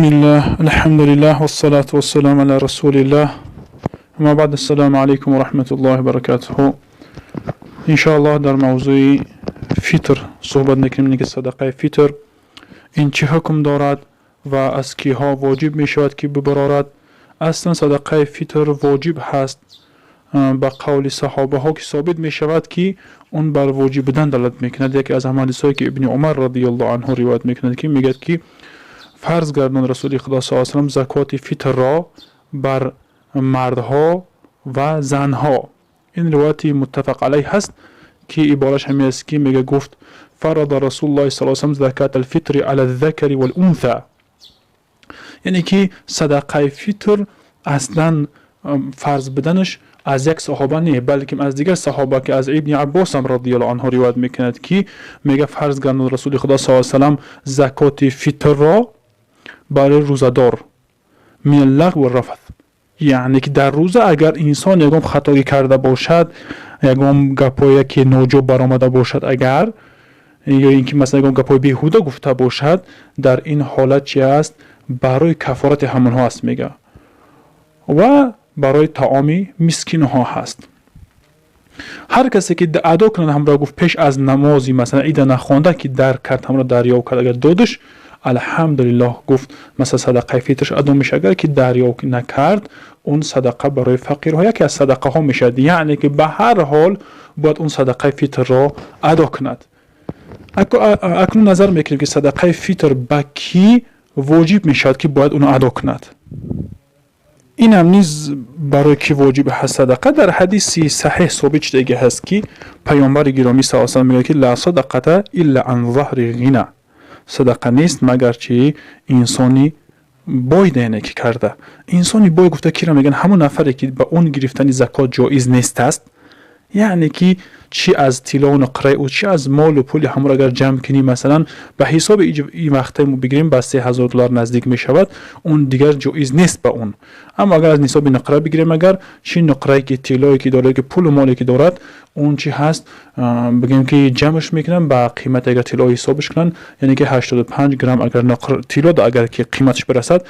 Бисмиллаҳ, алҳамдулиллаҳ, вассалату вассаламу ала расулиллаҳ. Амма баъд, ассалому алайкум ва раҳматуллоҳи ва баракатуҳу. Иншоаллоҳ дар мавзӯи фитр суҳбат мекунем, ки садақаи фитр ин чӣ ҳукм дорад ва аз киҳо воҷиб мешавад ки бибарорад. Аслан садақаи фитр воҷиб ҳаст ба қавли саҳобаҳо, ки собит мешавад, ки он бар воҷиб будан далолат мекунад. Яке аз ҳамон ҳадисҳое, ки Ибни Умар радиаллоҳу анҳу ривоят мекунад, ки мегӯяд, ки фарз гардонд Расули Худо саллаллоҳу алайҳи васаллам закоти фитрро бар мардҳо ва занҳо. Ин ривояти муттафақ алайҳ ҳаст, ки ибораш ҳамин аст, ки мега гуфт: фарада Расулуллоҳи саллаллоҳу алайҳи васаллам закат алфитри ала закари валунса. Яъне ки садақаи фитр аслан фарз буданаш аз як саҳоба не, балки аз дигар саҳоба, ки аз Ибни Аббосам радиаллоҳу анҳу ривоят мекунад, ки мега фарз гардонд Расули Худо саллаллоҳу алайҳи васаллам закоти фитрро барои рӯзадор мин аллағв варрафат, яъне ки дар рӯза агар инсон ягон хатогӣ карда бошад, ягон гапҳое ки ноҷо баромада бошад агар, ё ин ки масалан ягон гапҳои беҳуда гуфта бошад, дар ин ҳолат чи аст? Барои кафорати ҳамонҳо аст, мега, ва барои таоми мискинҳо ҳаст. Ҳар касе ки адо кунад ҳамро, гуфт, пеш аз намози масалан ида нахонда, ки дарк кард, ҳамро дарёб кард, агар додаш, алҳамдулиллоҳ, гуфт, масалан садақаи фитраш адо мешавад. Агар ки дарёб накард, он садақа барои фақирҳо яке аз садақаҳо мешавад. Яъне ки ба ҳар ҳол бояд он садақаи фитрро адо кунад. Акнун назар мекунем, ки садақаи фитр ба кӣ воҷиб мешавад, ки бояд онро адо кунад. Инам низ барои кӣ воҷиб ҳаст садақа? Дар ҳадиси саҳеҳ собит шудагӣ ҳаст, ки Паёмбари гиромӣ саллаллоҳу алайҳи васаллам мегӯяд, ки ла садақата илла ан заҳри ғина, садақа нест, магар чи инсони бой яъне ки карда. Инсони бой гуфта киро мегӯянд? Ҳамон нафаре, ки ба он гирифтани закот ҷоиз нест аст. Яъне ки чӣ аз тиллову нуқраи ӯ, чӣ аз молу пули ҳамонро агар ҷамъ кунӣ, масалан ба ҳисоби ин вақтаи мо бигирем, ба 3000 доллар наздик мешавад, он дигар ҷоиз нест ба он. Аммо агар аз нисоби нуқра бигирем, агар чӣ нуқрае ки, тиллое ки дорад, ки пулу моле ки дорад, он чӣ ҳаст, бигӯем ки ҷамъш мекунанд ба қимати, агар тилло ҳисобш кунанд, яъне ки 85 грамм агар тилло агар ки қиматаш бирасад,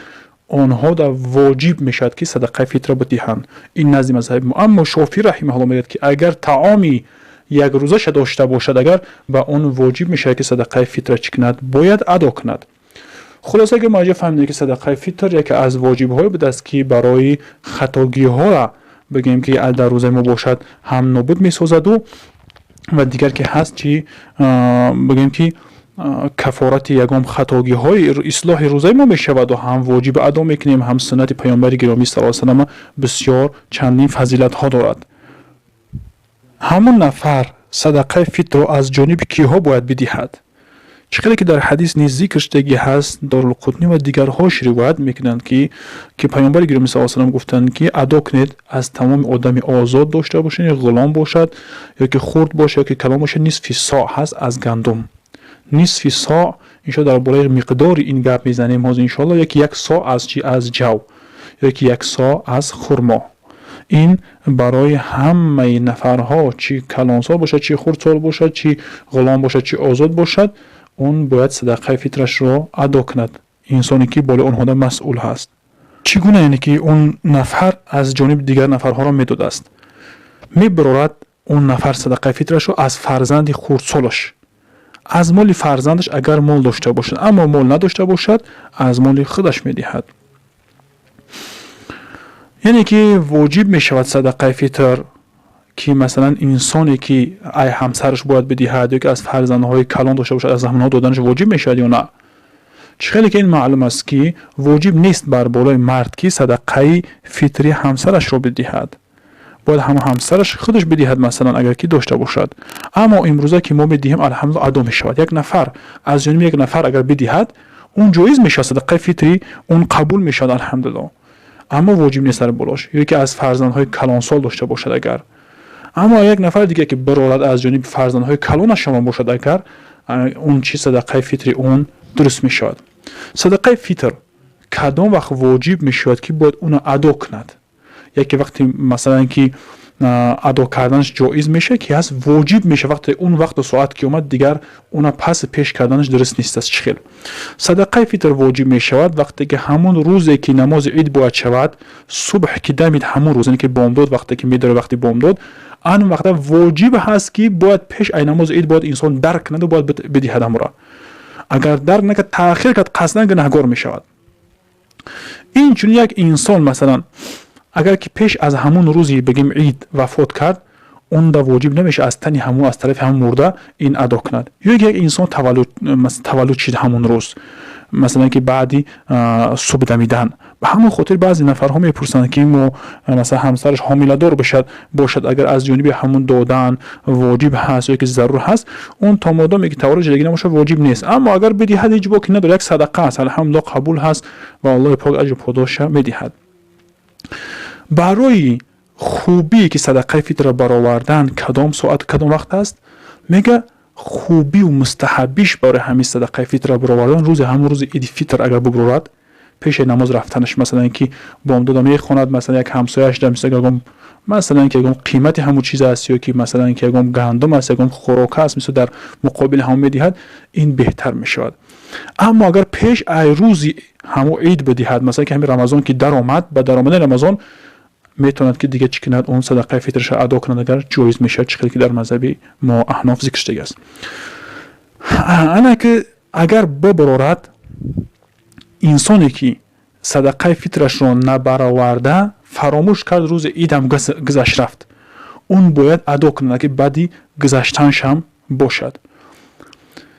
онҳо да воҷиб мешавад, ки садақаи фитра бидиҳанд. Ин назди мазҳаби мо. Аммо Шофиӣ раҳимаҳулло мегӯяд, ки агар таоми якрӯзаша дошта бошад, агар ба он воҷиб мешавад, ки садақаи фитра чӣ кунад? Бояд адо кунад. Хулоса, ки мо инҷо фаҳмидем, ки садақаи фитр яке аз воҷибҳое будааст, ки барои хатогиҳоро, бигӯем, ки дар рӯзаи мо бошад, ҳам нобуд месозаду ва дигар ки ҳаст чи, бигӯем, ки кафорати ягон хатогиҳои ислоҳи рӯзаи мо мешаваду ҳам воҷиби адо мекунем, ҳам суннати Паёмбари гиромӣ саллаллоҳу алайҳи васаллам бисёр чандин фазилатҳо дорад. Ҳамон нафар садақаи фитрро аз ҷониби киҳо бояд бидиҳад? Чӣ хеле ки дар ҳадис низ зикр шудагӣ ҳаст, Дорулқутнӣ ва дигарҳош ривоят мекунанд, ки Паёмбари гиромӣ саллаллоҳу алайҳи васаллам гуфтанд, ки адо кунед аз тамоми одами озод дошта бошед, ғулом бошад ё ки хурд бошад ё ки калон бошад, нисфи соъ ҳаст аз гандум. Нисфи соъ, иншо дар бораи миқдори ин гап мезанем ҳозир, иншоалло. Яки як соъ аз чи? Аз ҷав ёки як соъ аз хурмо. Ин барои ҳамаи нафарҳо, чӣ калонсол бошад, чӣ хурдсол бошад, чӣ ғулом бошад, чӣ озод бошад, он бояд садақаи фитрашро адо кунад, инсоне ки болои онҳода масъул ҳаст. Чӣ гуна, яъне ки он нафар аз ҷониби дигар нафарҳоро медодааст, мебарорад он нафар садақаи фитрашро аз фарзанди хурдсолаш, аз моли фарзандаш, агар мол дошта бошад. Аммо мол надошта бошад, аз моли худаш медиҳад. Яъне ки воҷиб мешавад садақаи фитр, ки масалан инсоне ки ай ҳамсараш бояд бидиҳад ё ки аз фарзандҳои калон дошта бошад, аз ҳамонҳо доданаш воҷиб мешавад ё на? Чӣ хеле ки ин маълум аст, ки воҷиб нест бар болои мард, ки садақаи фитри ҳамсарашро бидиҳад. Бояд ҳама ҳамсараш худаш бидиҳад, масалан агар ки дошта бошад. Аммо имрӯза ки мо медиҳем, алҳамдулилла, адо мешавад. Як нафар аз ҷониби як нафар агар бидиҳад, он ҷоиз мешавад, садақаи фитри он қабул мешавад, алҳамдулилло. Аммо воҷиб нест дар болош ё ки аз фарзандҳои калонсол дошта бошад агар. Аммо як нафари дига ки бирорад аз ҷониби фарзандҳои калонашон бошад агар, он чи садақаи фитри он дуруст мешавад. Садақаи фитр кадом вақт воҷиб мешавад, ки бояд онро адо кунад? Яке вақте масалан ки Адо карданаш ҷоиз мешавад, ки ҳаст воҷиб мешавад. Вақте он вақту соат ки омад, дигар уна пас пеш карданаш дуруст нест аст. Чӣ хел садақаи фитр воҷиб мешавад? Вақте ки ҳамон рӯзе ки намози ид бояд шавад, субҳ ки дамид, ҳамон рӯз, яне ки бомдод, вақте ки медорад вақти бомдод, ан вақта воҷиб ҳаст, ки бояд пеш ай намози ид бояд инсон дарк кунаду бояд бидиҳад ҳамура. Агар дарк накард, таъхир кард, қасдан, гунаҳгор мешавад. Инчунин як инсон, масалан, агар ки пеш аз ҳамун рӯзи, бигем, ид вафот кард, онда воҷиб намешавад аз тани ҳамун, аз тарафи ҳамун мурда ин адо кунад. Ё як инсон таваллуд шид ҳамун рӯз, масалан, ки баъди субҳ дамидан. Ба ҳамон хотир баъзе нафарҳо мепурсанд, ки мо, масалан, ҳамсараш ҳомиладор бошад, агар аз ҷониби ҳамун додан воҷиб ҳаст ё ки зарур ҳаст. Он то модоме ки таваллуд шудагӣ набошад, воҷиб нест, аммо агар бидиҳад, ҳеҷ боки надорад, як садақа аст, алҳамдулилло, қабул ҳаст ва Аллоҳи пок аҷру подоша медиҳад. Барои хубие ки садақаи фитрро баровардан кадом соат, кадом вақт аст, мега, хубию мустаҳаббиш барои ҳамин садақаи фитрро баровардан рӯзи ҳамон рӯзи иди фитр агар бубурорад, пеши намоз рафтанаш, масалан, ки бомдода мехонад, масалан, як ҳамсояш, ягон, масалан, ки ягон қимати ҳамон чиз аст ё ки, масалан, ки ягон гандум аст, ягон хӯрока аст, мисол, дар муқобили ҳамон медиҳад, ин беҳтар мешавад. Аммо агар пеш ай рӯзи ҳамон ид бидиҳад, масалан, ки ҳамин Рамазон ки даромад, ба даромадани Рамазон метавонад, ки дига чӣ кунад, он садақаи фитрша адо кунад агар, ҷоиз мешавад, чӣ хеле ки дар мазҳаби мо аҳноф зикр шудагааст. Ана ки агар бибарорад, инсоне ки садақаи фитрашро набароварда, фаромӯш кард, рӯзи идам гузашт, рафт, он бояд адо кунад, ки баъди гузаштаншам бошад.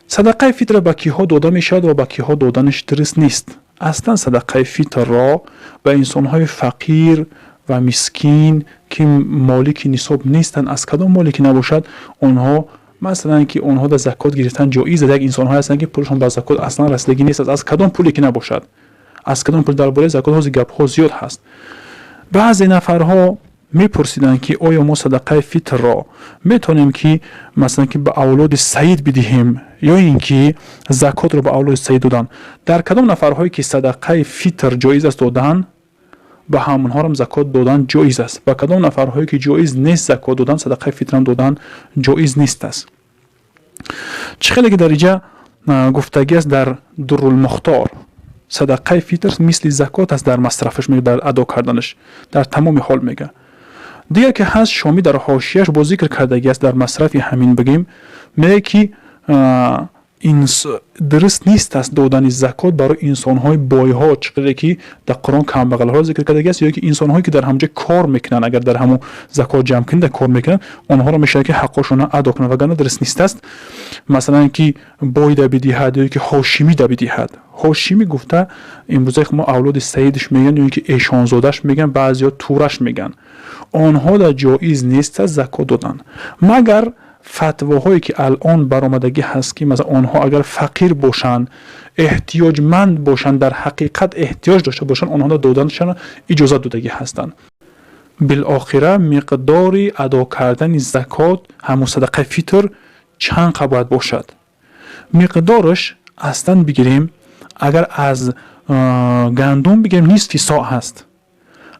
Садақаи фитр ба киҳо дода мешавад ва ба киҳо доданаш дуруст нест? Аслан садақаи фитрро ба инсонҳои фақир ва мискин, ки молики нисоб нестанд, аз кадом моле ки набошад, онҳо, масалан, ки онҳо дар закот гирифтан ҷоиз аст. Як инсонҳое ҳастанд, ки пулашон ба закот аслан расидагӣ нест, аз кадом пуле ки набошад, аз кадом пул. Дар бораи закот ҳозир гапҳо зиёд ҳаст. Баъзе нафарҳо мепурсиданд, ки оё мо садақаи фитрро метавонем, ки, масалан, ки ба авлоди саид бидиҳем ё ин ки закотро ба авлоди саид додан. Дар кадом нафарҳое ки садақаи фитр ҷоиз аст додан, ба ҳамонҳорам закот додан ҷоиз аст. Ба кадом нафарҳое ки ҷоиз нест закот додан, садақаи фитрам додан ҷоиз нест аст. Чӣ хеле ки дар иҷа гуфтагӣ аст дар Дуррулмухтор, садақаи фитр мисли закот аст дар масрафаш, мега, дар адо карданаш, дар тамоми ҳол, мега. Дигар ки ҳаст, Шомӣ дар ҳошияш бо зикр кардагӣ аст дар масрафи ҳамин, бигем, мега, ки дуруст нест аст додани закот барои инсонҳои бойҳо, чӣ қадре ки дар Қуръон камбағалҳоро зикр кардагӣ аст, ё ки инсонҳое ки дар ҳамҷо кор мекунанд. Агар дар ҳамон закот ҷамъ кунӣ кор мекунанд, онҳоро мешавад, ки ҳаққошонро адо кунанд, вагарна дуруст нест аст, масалан, ки бойда бидиҳад ё ки ҳошимида бидиҳад. Ҳошимӣ гуфта имрӯза мо авлоди саидаш мегӯянд ё ки эшонзодаш мегӯянд, баъзеҳо тураш мегӯянд, онҳо дар ҷоиз нест аст закот додан. Магар фатвоҳое ки алон баромадагӣ ҳаст, ки масалан онҳо агар фақир бошанд, эҳтиёҷманд бошанд, дар ҳақиқат эҳтиёҷ дошта бошанд, онҳоро доданашон иҷозат додагӣ ҳастанд. Билохира, миқдори адо кардани закот, ҳамун садақаи фитр, чанд қа бояд бошад? Миқдораш аслан, бигирем, агар аз гандум бигирем, нисфи соъ ҳаст.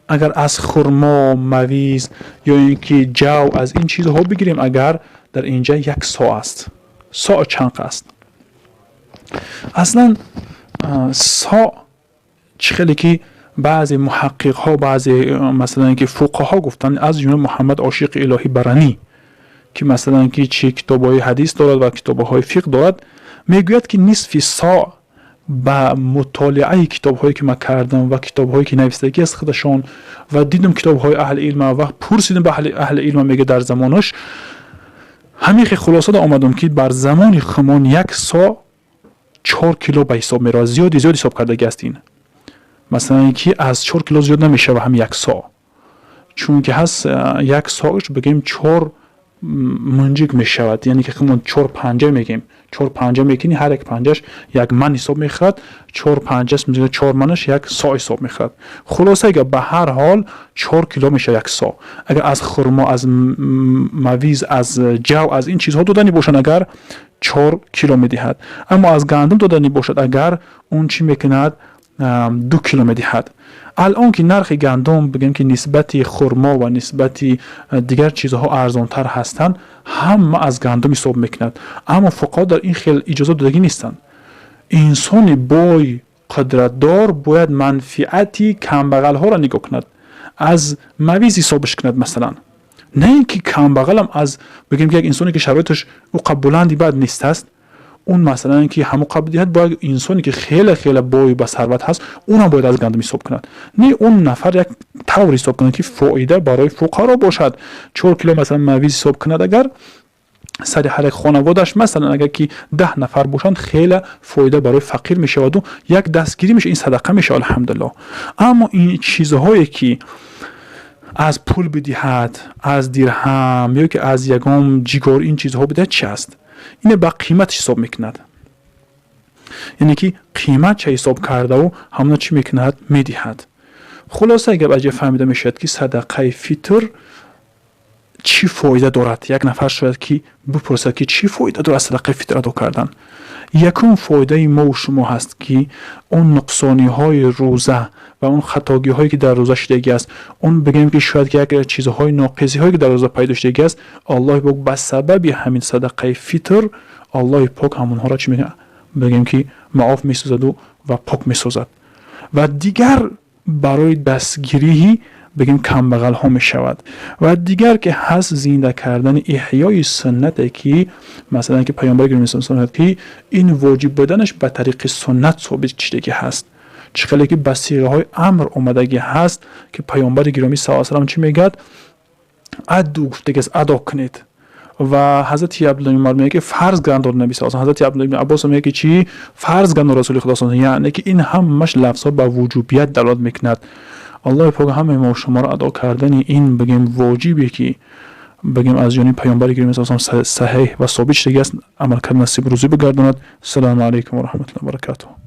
Агар аз хурмо, мавиз ё ин ки ҷав, аз ин чизҳо бигирем агар, дар инҷа як соъ аст. Соъ чанд аст? Аслан соъ, чӣ хеле ки баъзе муҳаққиқҳо, баъзе, масалан, ки фуқаҳо гуфтанд, аз ҷумла Муҳаммад Ошиқи Илоҳӣ Баранӣ, ки, масалан, ки чӣ китобҳои ҳадис дорад ва китобҳои фиқҳ дорад, мегӯяд, ки нисфи соъ ба мутолиаи китобҳое ки ман кардам ва китобҳое ки навистагӣ аст худашон ва дидам китобҳои аҳли илма ва пурсидам ба аҳли илма, мега, дар замонаш ҳамин хел хулосада омадам, ки бар замони хумон як соъ 4 кило ба ҳисоб меравад. Зиёди зиёд ҳисоб кардагӣ аст ин, масалан, ки аз 4 кило зиёд намешава ҳам як соъ, чунки ҳаст як соъш, бигӯем, чор мунҷик мешавад, яъне ки хумон чор панҷа мегӯем. Чор панҷа мекунӣ, ҳар як панҷаш як ман ҳисоб мехӯрад. Чор панҷас, чор манаш як соъ ҳисоб мехӯрад. Хулоса гап, ба ҳар ҳол 4 кило мешавад як соъ. Агар аз хурмо, аз мавиз, аз ҷав, аз ин чизҳо додани бошанд агар, 4 кило медиҳад. Аммо аз гандум додани бошад агар, он чӣ мекунад? 2 кило медиҳад. Алон ки нархи гандум, бигем ки, нисбати хурмо ва нисбати дигар чизҳо арзонтар ҳастанд, ҳама аз гандум ҳисоб мекунад. Аммо фуқаҳо дар ин хел иҷозат додагӣ нестанд. Инсони бой, қудратдор бояд манфиати камбағалҳоро нигоҳ кунад, аз мавиз ҳисобаш кунад масалан, на ин ки камбағалам аз, бигем ки, як инсоне ки шароиташ ӯ буланди бад нест аст, он масалан ки ҳамон қабл диҳад. Бояд инсоне ки хеле хеле бой, ба сарват ҳаст, унам бояд аз гандум ҳисоб кунад. Не, он нафар як тавр ҳисоб кунад, ки фоида барои фуқаро бошад. 4 кило масалан мавиз ҳисоб кунад агар сари ҳар як хонаводааш, масалан, агар ки 10 нафар бошанд, хеле фоида барои фақир мешаваду як дастгирӣ мешавад, ин садақа мешавад, алҳамдулилло. Аммо ин чизҳое ки аз пул бидиҳад, аз дирҳам ё ки аз ягон ҷигор ин чизҳо бидиҳад, чи аст? Ине ба қимат ҳисоб мекунад, яъне ки қиматша ҳисоб кардаву ҳамона чӣ мекунад? Медиҳад. Хулоса гап, аҷа фаҳмида мешавад, ки садақаи фитр чӣ фоида дорад. Як нафар шояд ки бипурсад, ки чӣ фоида дорад садақаи фитр адо кардан. Якум фоидаи мову шумо ҳаст, ки он нуқсониҳои рӯза ва он хатогиҳое ки дар рӯза шудагӣ аст, он, бигем ки, шояд ки як чизҳои ноқисиҳое ки дар рӯза пайдо шудагӣ аст, Аллоҳи пок ба сабаби ҳамин садақаи фитр, Аллоҳи пок ҳамонҳоро чӣ мекунад, бигем ки, маоф месозаду ва пок месозад. Ва дигар барои дастгирии, бигем, камбағалҳо мешавад. Ва дигар ки ҳаст, зинда кардани эҳёи суннате, ки масалан ки паёмбари гиромӣ ки ин воҷиб буданаш ба тариқи суннат собит шудагӣ ҳаст. Чӣ хеле ки ба сиғаҳои амр омадагӣ ҳаст, ки паёмбари гиромӣ са салам чӣ мегӯяд? «Адду» гуфтагиаст, адо кунед. Ва ҳазрати Абдуллои Умар мегӯяд, ки фарз гардон наби са. Ҳазрати Абдуллои ибни Аббос мегӯяд, ки чӣ фарз гардон Расули Худо. Яъне ки ин ҳамаш лафзҳо ба вуҷубият далолат мекунад. Аллоҳи пок ҳамаи мо шуморо адо кардани ин, бигем, воҷибе ки, бигем, аз ҷониби паёмбари гиромӣ саҳеҳ ва собит шудагӣ аст, амал кардан насиб рӯзӣ бигардонад. Ассалому алайкум ва раҳматуллоҳи ва баракатуҳ.